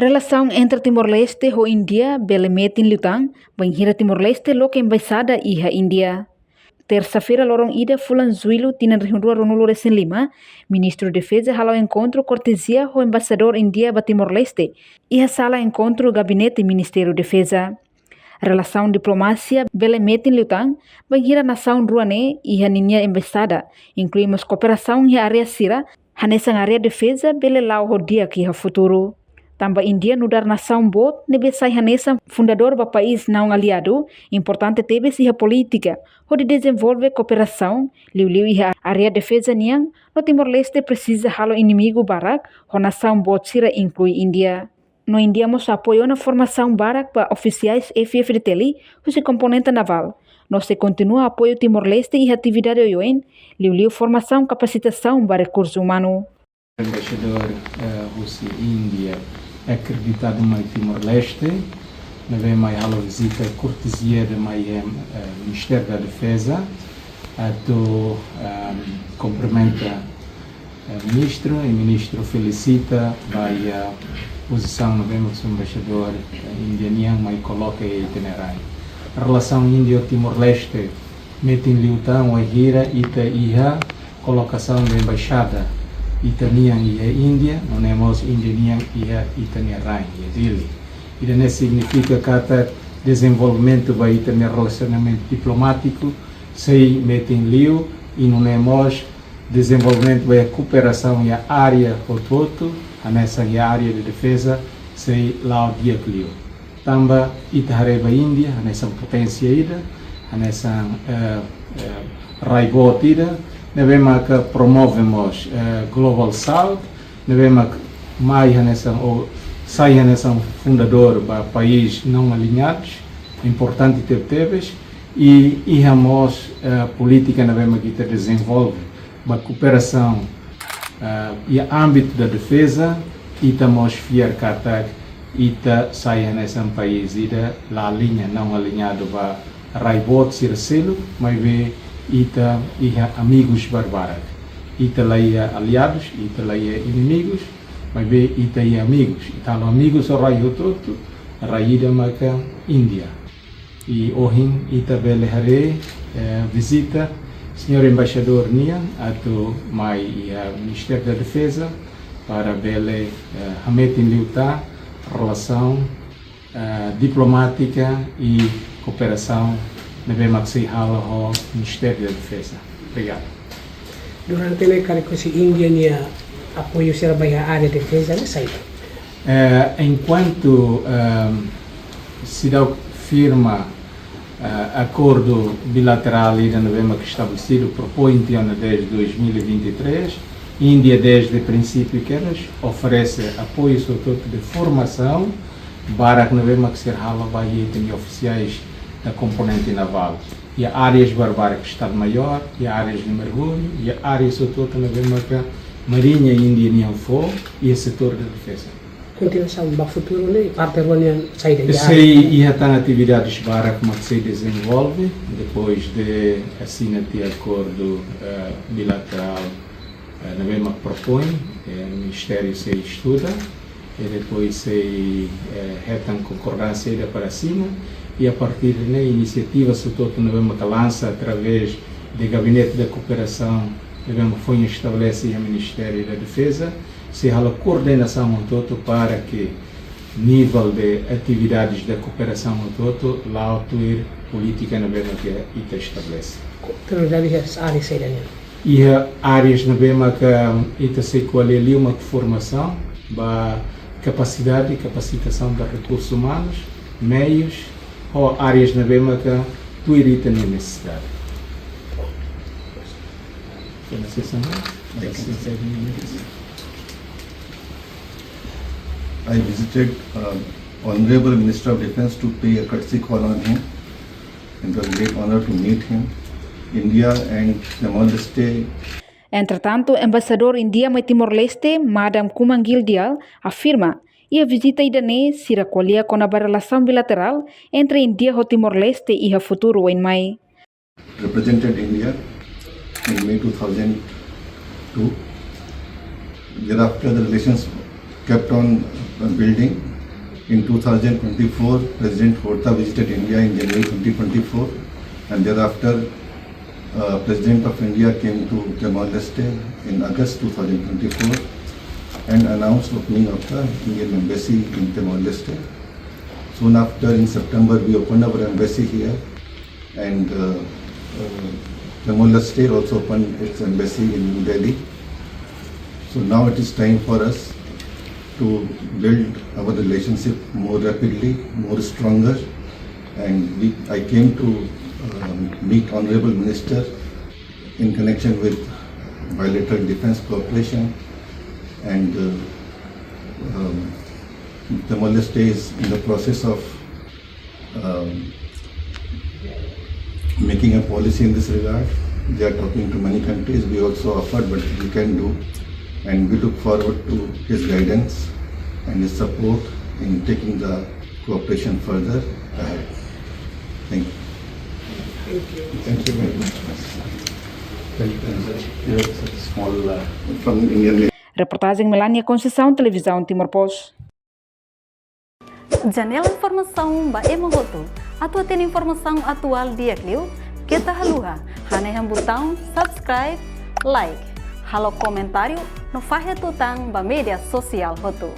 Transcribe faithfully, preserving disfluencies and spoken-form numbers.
Relasaun entre Timor-Leste ho Índia bele metin liután, bainhira Timor-Leste loke embaixada iha Índia. Tersa-feira loron ida fulan Jullu tinan rihun rua ruanulu resin lima, Ministru Defeza hala'o enkontru kortezia ho Embaixadór Índia ba Timor-Leste, iha sala enkontru Gabinete Ministériu Defeza. Relasaun diplomasia bele metin liután, bainhira nasaun rua ne'e iha ninia embaixada, inklui mós kooperasaun iha área sira, hanesan área defeza bele la'o ho di'ak iha futuru. Tanba Índia nu'udar nasaun boot ne'ebé sai hanesan fundadór ba país naun aliadu, importante tebes iha polítika, hodi dezenvolve kooperasaun, liuliu iha área defeza nian, no Timor-Leste presiza halo inimigu barak ho nasaun boot sira inklui Índia. No Índia mós apoiu ona formasaun barak ba ofisiais F-FDTL husi komponente navál. No sei kontinua apoiu Timor-Leste iha atividade oioin, liuliu formasaun kapasitasaun ba rekursu umanu. Embaixadór, eh, husi Índia akreditadu mai Timor-Leste, ne'ebé mai halo vizita kortezia ida mai, eh, Ministériu da Defeza, atu, ehm, kumprimenta, eh, ministru, i ministru felisita ba iha pozisaun ne'ebé mós embaixadór, eh, Índia nian mai koloka iha ita-nia rain. Relasaun Índia ho Timor-Leste metin liután wainhira ita iha kolokasaun de embaixada ita-nian iha Índia, nune'e mós Índia nian iha ita-nia rain, iha Dili. Ida-ne'e signifika katak dezenvolvimentu ba ita-nia relasionamentu diplomátiku sei metin liu, i nune'e mós dezenvolvimentu ba iha kooperasaun iha área hotu-hotu, hanesan iha área de defeza, sei la'o di'ak liu. Tanba ita haree ba Índia hanesan poténsia ida, hanesan, eh, eh, rai boot ida, ne'ebé maka promove mós, eh, Global South, ne'ebé mak mai hanesan ou sai hanesan fundadór ba país naun aliñadus, importante tebetebes, i iha mós, eh, polítika ne'ebé mak ita dezenvolve ba kooperasaun, eh, iha ámbitu da defeza, ita mós fiar katak ita sai hanesan país ida la aliña, naun aliñadu ba rai boot sira seluk, maibé ita iha amigus barbarak. Ita la iha aliadus, ita la iha inimigus, maibé ita iha amigus. Ita halo amigus ho rai hotu-hotu, rai ida maka Índia. I ohin ita bele haree, eh, vizita señór embaixadór nian atu mai iha Ministériu da Defeza para bele, eh, hametin liután relasaun, eh, diplomátika i kooperasaun ne'ebé mak sei halo ho Ministériu da Defeza. Obrigadu. Durante ne'e karik husi Índia nia apoiu sira ba iha área defeza ne'e saida? Eh, enkuantu, ehm, seidauk firma, eh, akordu bilaterál ida ne'ebé mak estabelesidu, propoin tiha ona desde dois mil e vinte e três, Índia desde prinsípiu kedas oferese apoiu, sobretudu de formasaun, barak ne'ebé mak sira halo ba iha ita-nia ofisiais da komponente navál. Iha áreas barbarak, Estado-Maior, iha áreas de mergulho, iha áreas hotu-hotu ne'ebé maka Mariña Índia nian fó, iha setór de defeza. Kontinuasaun ba futuru ne'e, parte rua nian saida iha área? Sei iha tan atividades barak mak sei dezenvolve, depois de asina tiha akordu, eh, bilaterál, eh, ne'ebé mak propoin, eh, Ministériu sei estuda, i depois sei, eh, hetan konkordánsia ida para asina, i a partir de ne'e inisiativas hotu-hotu ne'ebé mak lansa através de Gabinete da Kooperasaun, ne'ebé mak foin estabelese iha Ministériu da Defeza, sei halo koordenasaun hotu-hotu para que nivel de atividades da kooperasaun hotu-hotu la'o tuir polítika ne'ebé mak ita estabelese. Prioridade iha área saida nian? Iha áreas ne'ebé maka ita sei ko'alia liu mak formasaun ba kapasidade, kapasitasaun ba rekursus umanus, meius, ho áreas ne'ebé maka tuir ita-nia nesesidade. Thank you. I visited, uh, Honorable Minister of Defense to pay a courtesy call on him. It was a great honor to meet him. India and Timor-Leste. Entretantu, Embaixadór Índia mai Timor-Leste, Madam Kumanggil Diyal, afirma, iha vizita ida-ne'e sira ko'alia kona-ba relasaun bilaterál entre Índia ho Timor-Leste iha futuru oin mai. Represented India in May two thousand two. Thereafter, the relations kept on, uh, building. In two thousand twenty-four, President Horta visited India in January twenty twenty-four, and thereafter, uh, President of India came to Timor-Leste in August two thousand twenty-four and announced opening of the Indian embassy in Timor-Leste. Soon after, in September, we opened our embassy here, and uh, uh, Timor-Leste also opened its embassy in New Delhi. So now it is time for us to build our relationship more rapidly, more stronger. And we, I came to um, meet Honorable Minister in connection with bilateral defense cooperation, and uh, um, Timor-Leste is in the process of um, making a policy in this regard. They are talking to many countries. We also offered, but we can do, and we look forward to his guidance and his support in taking the cooperation further ahead. Thank you. Thank you. Thank you very much. Thank you, sir. Yes, a small, uh, from Indian. Reportajen Melania Conceição, Televizaun Timor Post. Janela informasaun ba ema hotu. Atu hatene informasaun atuál di'ak liu, keta haluha hanehan butaun subscribe, like, halo komentáriu no fahe tutan ba média sosiál hotu.